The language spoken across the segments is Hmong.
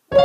Mog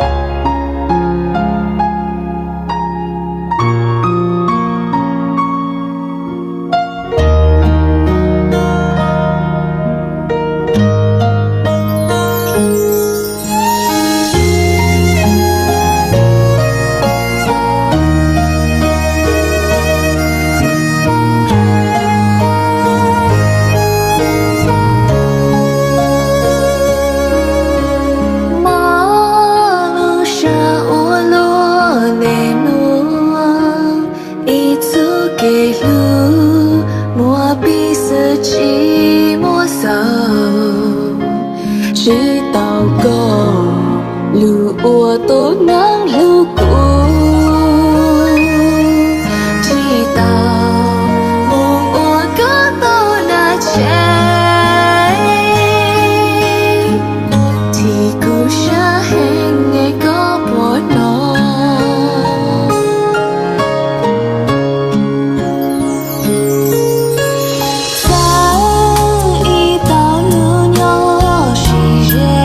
lub sab uas luag ntev nuav, ib txuj kev hlub muaj piv xwm tsis muaj xaus, tsis tau koj lug ua tub neeg hlub kuv, tsis tau moog ua koj tau na tsev, txim kuv sab heev es koj puas hnov. Txawm ib tau lub nyob sib ze,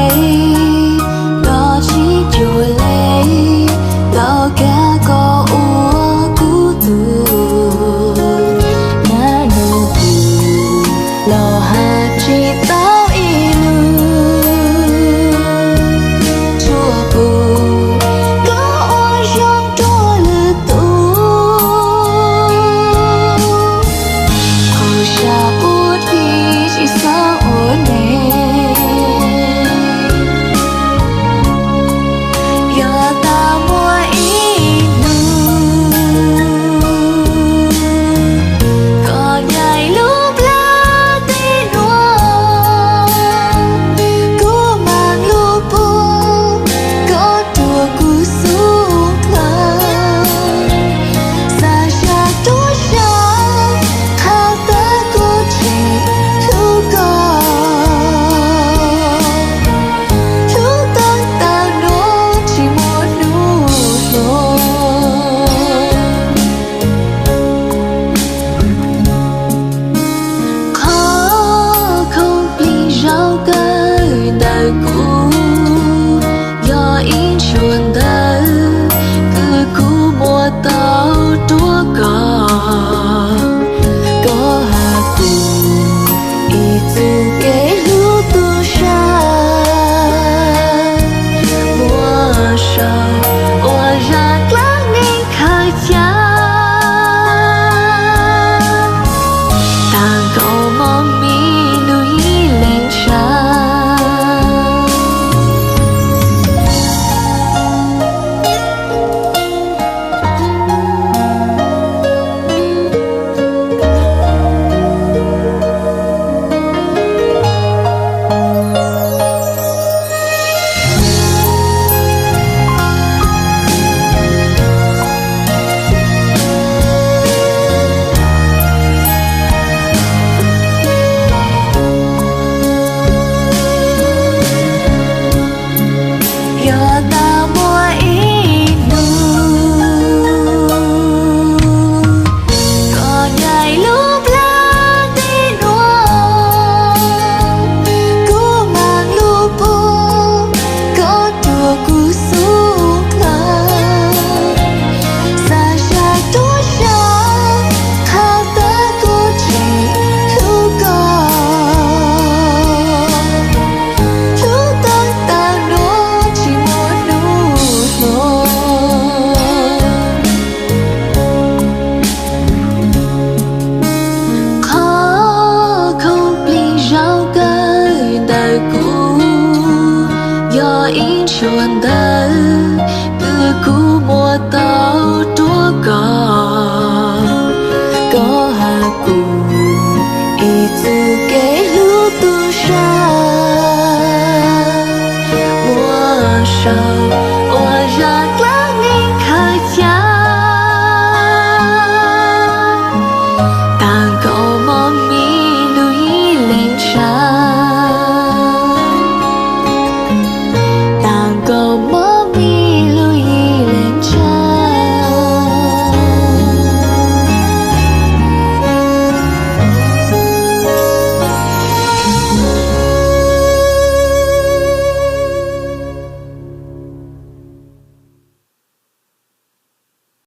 koj tsis cuag li, tau kag koj ua kuv tug. Nag nub kuv los has tsis tau ib lus, tsuas pum koj ua zoo rua lwm tus. Kuv sab puag tim tsis xav ua neeg, yog tas muaj ib hnub koj ncaim lub plab tib nuav, kuv maam lug puag koj rua kuv xub dlawg, xav sab tuab sab qha tawm kuv tseem hlub koj, hlub tau tas nuav tsis muaj hnub hloov. Qhov khoom plig zaub kawg ntawm kuv yog ib ntshua ntawv kws kuv muab tau rua koj. Koj has kuv ib txuj kev hlub tub sab, muab sau ua zaj dlaab neeg khaws ca, taag nkaus moog mi lug ib leeg tshaj. Yog tas muaj ib hnub koj ncaim lub plab tib nuav, kuv maam lug puag koj rua kuv xub dlawg, xav sab tuab sab qha tawm kuv tseem hlub koj, hlub tau tas nuav tsis muaj hnub hloov. Qhov khoom plig zaub kawg ntawm kuv yog ib ntshua ntawv kws kuv muab tau